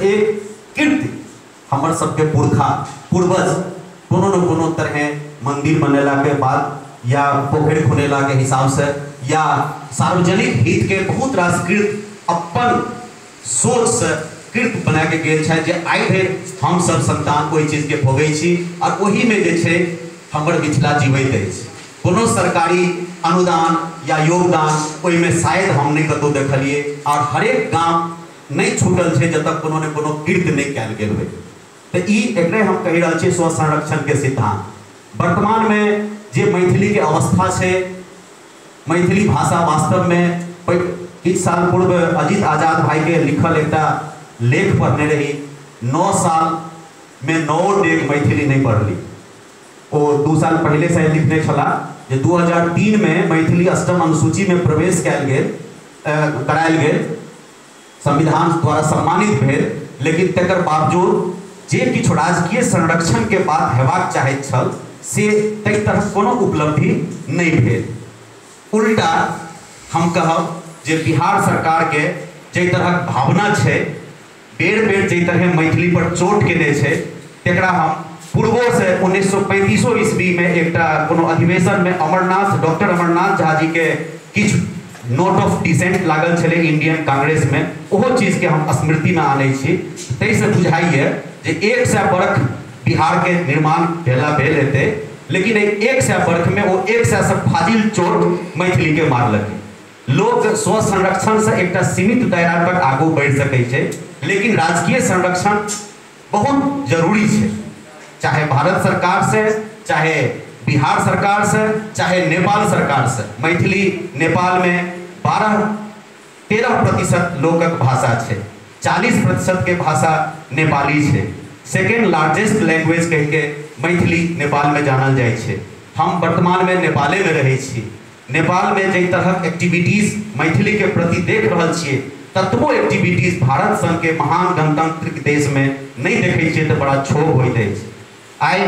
एक कीर्ति हमर सबके पुरखा पूर्वज कोनो न कोनो तरह मंदिर बनेला के बाद या पोखरि खुनेला के हिसाब से या सार्वजनिक हित के बहुत रास कृत्य अपन सोच से कृत्य बना के गेल छै जे आइ धरि हम सब संतान ओहि चीज के भोगै छी और ओही में जे छै हमर मिथिला जीवैत अछि। कोनो सरकारी अनुदान या योगदान ओहिमे शायद हम नहीं कतौ देखलिए और हरेक गाम नहीं छूटल छै जतऽ कोनो ने कोनो कृत्य नहीं कयल गेल होय। तो ई एकरे हम कहि रहल छी स्व संरक्षण के सिद्धांत। वर्तमान में जे मैथिली के अवस्था छै, मैथिली भाषा वास्तव में किछु साल पूर्व अजित आजाद भाई के लिखल एकटा लेख पढ़ने रही, 9 साल में 9 डेग मैथिली नहीं पढ़ली। ओ 2 साल पहले से लिखने छला जे 2003 में मैथिली अष्टम अनुसूची में प्रवेश कयल गेल, करायल गेल, संविधान द्वारा सम्मानित भेल, लेकिन तकर बावजूद जे किछु राजकीय संरक्षण के बात हेबाक चाहैत छल से ताहि तरह कोनो उपलब्धि नहीं भेल। उल्टा हम कहब जे बिहार सरकार के जाहि तरहक भावना छै, बेर बेर जाहि तरह मैथिली पर चोट केने छै, तकरा हम पूर्वो से 1935 ईस्वी में एकटा कोनो अधिवेशन में अमरनाथ, डॉक्टर अमरनाथ झा जी के किछु नोट ऑफ डिसेंट लागल छलै इंडियन कांग्रेस में, ओहो चीज के हम स्मृति में आनै छी। ताहिसँ बुझाइए जे 100 बरख बिहार के निर्माण भेला भेल हेतै, लेकिन 100 बरख में ओ 100 से फाजिल चोट मैथिली के मारलकै। लोक स्व संरक्षण से एकटा सीमित दायरा तक आगू बढ़ि सकै छै, लेकिन राजकीय संरक्षण बहुत जरूरी छै, चाहे भारत सरकार से, चाहे बिहार सरकार से, चाहे नेपाल सरकार से। मैथिली नेपाल में 12-13% लोकक भाषा छै, 40% के भाषा नेपाली छै। सेकेंड लार्जेस्ट लैंग्वेज कह के मैथिली नेपाल में जानल जाइ छै। हम वर्तमान में नेपाले में रहै छी। नेपाल में जाहि तरहक एक्टिविटीज मैथिली के प्रति देख रहल छियै, ततबो एक्टिविटीज भारत सन के महान गणतांत्रिक देश में नहीं देखै छियै तऽ बड़ा क्षोभ होइत अछि। आइ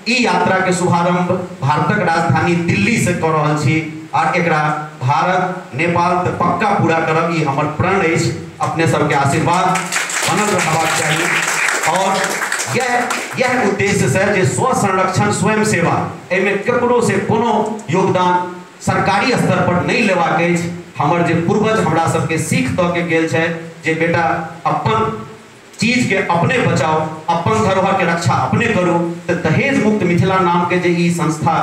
ई यात्रा के शुभारंभ भारतक राजधानी दिल्ली से कऽ रहल छी और एकरा भारत नेपाल तऽ पक्का पूरा करब, ई हमर प्रण अछि। अपने सबके आशीर्वाद बनल रहबाक चाही और यह उद्देश्य से जे स्व संरक्षण स्वयं सेवा, एहिमे ककरो से कोनो योगदान सरकारी स्तर पर नहीं लेबाक अछि। हमर जे पूर्वज हमरा सबके सीख दऽ के गेल छै जे बेटा अपन चीज के अपने बचाओ, अपन धरोहर के रक्षा अपने करू। तो दहेज मुक्त मिथिला नाम के जे ई संस्था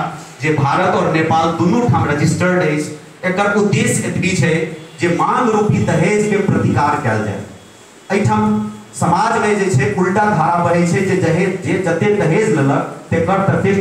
जे भारत और नेपाल दुनू ठाम रजिस्टर्ड अछि, एकर उद्देश्य एतबी छै जे मांग रूपी दहेज के प्रतिकार कयल जाय। एहिठाम समाज में जे छै उल्टा धारा बहै छै जे दहेज जे जते दहेज लेलक तेकर ततेक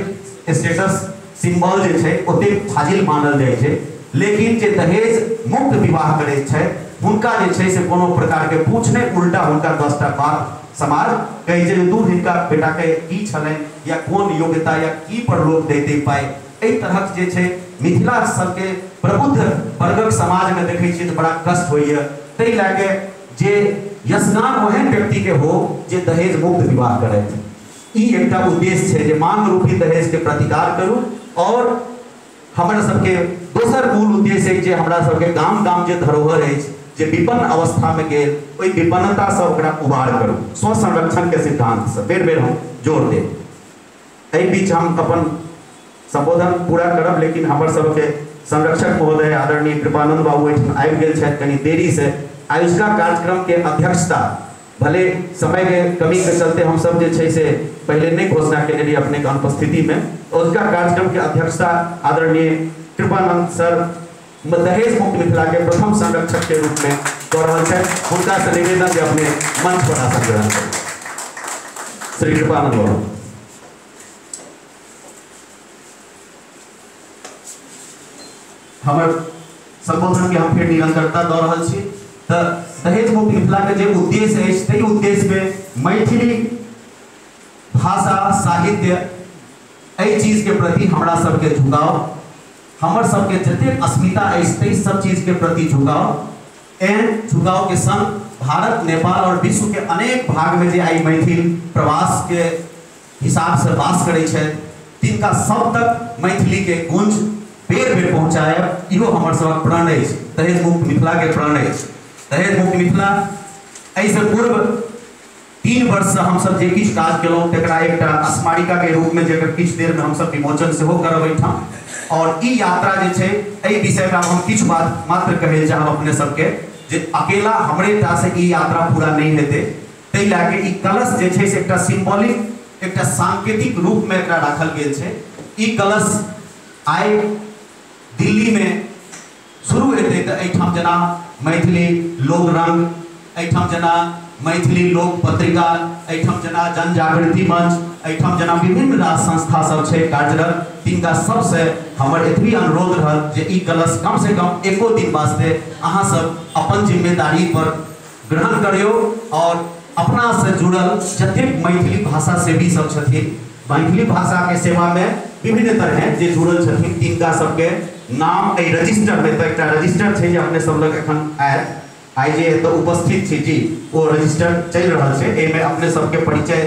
स्टेटस सिंबल जे छै ओतेक फाजिल मानल जाइ छै, लेकिन जे दहेज मुक्त विवाह करै छै हुनका जे छै से कोनो प्रकार के पूछ नहि, उल्टा हुनका 10टा बात समाज कहै छै जे दूर हिनका बेटा के की छलनि या कोन योग्यता या की पर लोक दैते पाइ। एहि तरहक जे छै मिथिला सबके प्रबुद्ध वर्गक समाज में देखै छियै तऽ बड़ा कष्ट होइए। ताहि लए के जे यशगान ओहन व्यक्ति के हो जे दहेज मुक्त विवाह करथि, ई एकटा उद्देश्य छै जे मांग रूपी दहेज के प्रतिकार करू। और हमरा सबके दोसर मूल उद्देश्य अछि जे हमरा सबके गाम गाम जे धरोहर अछि जे विपन्न अवस्था में गेल, ओहि विपन्नता से ओकरा उबार करू, स्व संरक्षण के सिद्धांत से बेर बेर हम जोर देब। एहि बीच हम अपन संबोधन पूरा करब, लेकिन हमर सबके संरक्षक महोदय आदरणीय कृपानंद बाबू एहिठाम आबि गेल छथि कनी देरी से। आयोजका कार्यक्रम के अध्यक्षता भले समय के कमी के चलते हम सब जे छै से पहले नहीं घोषणा केने रही अपने के अनुपस्थिति में, आयोजका कार्यक्रम के अध्यक्षता आदरणीय कृपानंद सर दहेज मुक्त मिथिला के प्रथम संरक्षक के रूप में कऽ रहल छथि। हुनका से निवेदन जे अपने मंच पर आसन ग्रहण करू। श्री कृपानंद बाबू। हमर संबोधन के हम फेर निरंतरता दऽ रहल छी। तऽ दहेज मुक्त मिथिला के जे उद्देश्य अछि ताहि उद्देश्य में मैथिली भाषा साहित्य एहि चीज के प्रति हमरा सबके झुकाव, हमर सबके जतेक अस्मिता अछि ताहि सब चीज के प्रति झुकाव, एहन झुकाव के संग भारत नेपाल और विश्व के अनेक भाग में जे आइ मैथिल प्रवास के हिसाब से वास करै छथि तिनका सब तक मैथिली के गुंज बेर बेर पहुँचायब, इहो हमर सबक प्रण अछि, दहेज मुक्त मिथिला के प्रण अछि। दहेज मुक्त मिथिला एहिसँ पूर्व 3 वर्ष से हमसब जे किछु काज केलहुँ तकरा एकटा स्मारिका के रूप में जकर किछु देर में हमसब विमोचन सेहो करब एहिठाम। और ई यात्रा जे छै एहि विषय में हम किछु बात मात्र कहै चाहब अपने सबके जे अकेला हमरे टा से ई यात्रा पूरा नहीं हेतै, ताहि लए के ई कलश जे छै से एकटा सिम्बॉलिक, एकटा सांकेतिक रूप में एकरा राखल गेल छै। ई कलश आइ दिल्ली में शुरू हेतै तऽ एहिठाम जेना मैथिली लोक रंग, एहिठाम जेना मैथिली लोक पत्रिका, एहिठाम जेना जन जागृति मंच, एहिठाम जेना विभिन्न राज संस्था सब छै कार्यरत, तिनका सबसे हमर एतबी अनुरोध रहत जे ई कलश कम से कम एको दिन वास्ते अहाँ सब अपन जिम्मेदारी पर ग्रहण करियौ और अपना से जुड़ल जतेक मैथिली भाषा सेवी सब छथिन, मैथिली भाषा के सेवा में विभिन्न तरह जे जुड़ल छथिन तिनका सबके नाम एहि रजिस्टर में, तऽ एकटा रजिस्टर छै जे अपने सब लग एखन आयत, आइ जे एतऽ उपस्थित छी जी ओ रजिस्टर चलि रहल छै, एहिमे अपने सबके परिचय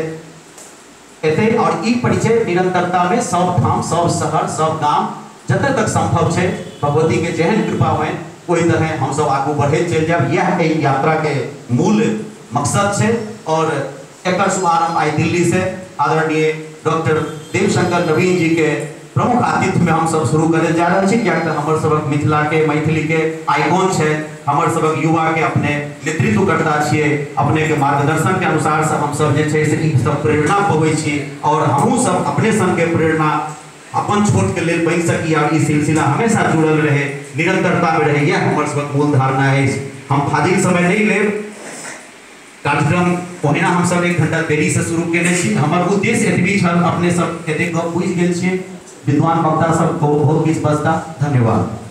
एतै और ई परिचय निरंतरता में सब ठाम, सब शहर, सब गाम जतऽ तक संभव छै भगवती के जेहन कृपा होइ ओहि तरह हमसब आगू बढ़ैत चलि जायब। यह एहि यात्रा के मूल मकसद छै और एकर शुभारंभ आइ दिल्ली से आदरणीय डॉक्टर देवशंकर नवीन जी के प्रमुख आतिथ्य में हम सब शुरू करे जा रहा छी, कियाकि हमर सबक मिथिला के मैथिली के आइकॉन छै, हमर सबक युवा के अपने नेतृत्वकर्ता छियै, अपने के मार्गदर्शन के अनुसार से हम सब जे छै से ई सब प्रेरणा पबै छी और हमहूँ सब अपने संग के प्रेरणा अपन छोट के लेल बनि सकी और ई सिलसिला हमेशा जुड़ल रहे, निरंतरता में रहे, यह हमर सबक मूल धारणा अछि। हम फाजिल समय नहीं लेब, कार्यक्रम ओहिना हम सब 1 घंटा देरी से शुरू केने छी। हमर उद्देश्य एतबी छल, अपने सब एतेक गप बुझि गेल छियै, विद्वान वक्ता सब बहुत किछु बजता। धन्यवाद।